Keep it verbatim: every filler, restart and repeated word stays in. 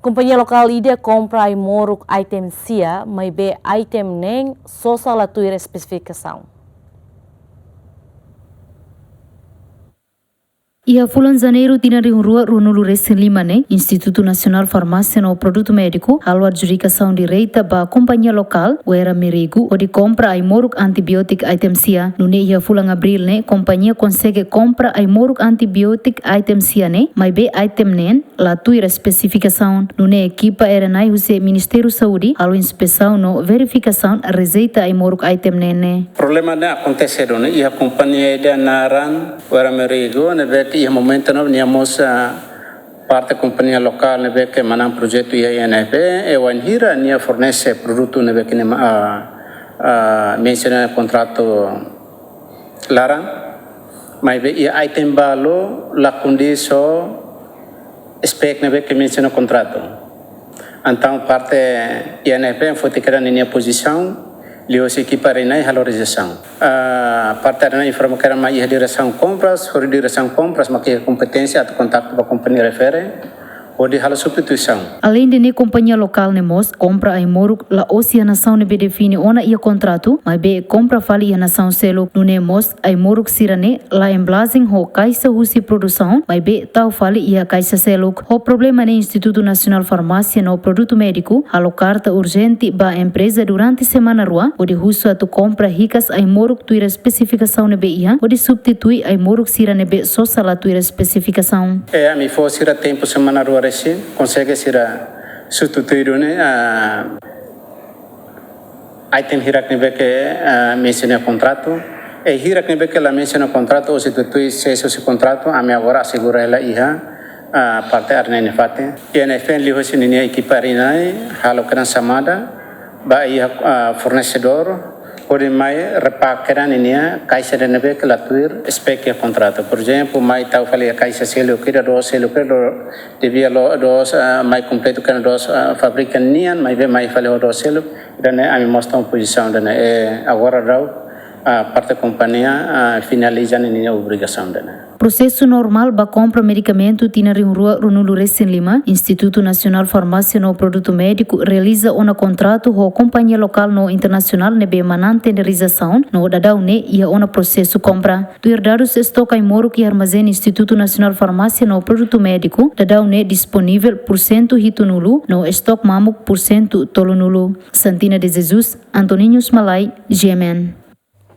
Kompañia lokál ida kompra ai-moruk item sia, maibé item neen sosa la tuir espesifikasaun. Iha fulan Janeiru tinan rihun rua ruanulu resin lima ne'e, Institutu Nasionál Farmásia no Produtu Médiku halo adjudikasaun direta ba kompañia lokál Wera Merigo hodi kompra ai-moruk antibiótiku item sia. Nune'e iha fulan Abríl ne'e, kompañia konsege kompra ai-moruk antibiótiku item sia ne'e, maibé item neen la tuir espesifikasaun. Nune'e ekipa R N I husi Ministériu Saúde halo inspesaun no verifikasaun rejeita ai-moruk item neen ne'e. Problema ne'e akontese duni iha kompañia ida naran Wera Merigo, ne'ebé ke iha momentu ne'e nia mós, ah, parte kompañia lokál ne'ebé ke manán projetu iha I N F P, e wainhira nia fornese produtu ne'ebé ke nia ma-, ah, ah, mensiona kontratu laran, maibé iha item balu la kondís ho spek ne'ebé ke mensiona kontratu. Entaun parte I N F P foti kedas ninia pozisaun, liuhusi ekipa R N I halo rejeisaun. Ah, parte R N I informa kedas mai iha diresaun kompras, hodi diresaun kompras mak iha kompeténsia atu kontaktu ba kompañia refere hodi halo substituisaun. Aleinde ne'e, kompañia lokál ne'e mós kompra ai-moruk la'ós iha nasaun ne'ebé define ona iha kontratu, maibé kompra fali iha nasaun seluk. Nune'e mós ai-moruk sira-ne'e la embalajen ho kaixa husi produsaun, maibé tau fali iha kaixa seluk. Ho problema ne'e, Institutu Nasionál Farmásia no Produtu Médiku halo karta urjente ba empreza durante semana rua, hodi husu atu kompra hikas ai-moruk tuir espesifikasaun ne'ebé iha, hodi substitui ai-moruk sira ne'ebé sosa la tuir espesifikasaun. E ami fó sira tempu semana rua resin, konsege sira substitui duni, ah, item hirak ne'ebé ke, ah, mensiona kontratu. E hirak ne'ebé ke la mensiona kontratu ou substitui sees husi kontratu, ami agora asegura hela iha, ah, parte R N I nia fatin. I N F N liuhusi ninia ekipa R N I halo kedas xamada ba iha, ah, fornesedór, hodi mai repara kedas ninia kaixa ida ne'ebé ke la tuir spek iha kontratu. Porezemplu, mai tau fali iha kaixa seluk ida, doos seluk ida, doos, devia loos, doos, ah, mai kompletu kedas doos, ah, fábrika nian, maibé mai fali ho doos seluk, ida-ne'e ami mós toma pozisaun ida-ne'e, e agora daudaun, ah, parte kompañia, ah, finaliza ninia obrigasaun ida-ne'e. Prosesu normál ba kompra medikamentu tinan rihun rua ruanulu resin lima, Institutu Nasionál Farmásia no Produtu Médiku realiza ona kontratu ho kompañia lokál no internasionál ne'ebé manán tenderizasaun no daudaun ne'e iha ona prosesu kompra. Tuir dadus estok ai-moruk iha armazén Institutu Nasionál Farmásia no Produtu Médiku, daudaun ne'e disponivel pursentu hitunulu no estok mamuk pursentu tolunulu. Santina de Jesus, Antoninho Malai, G M N.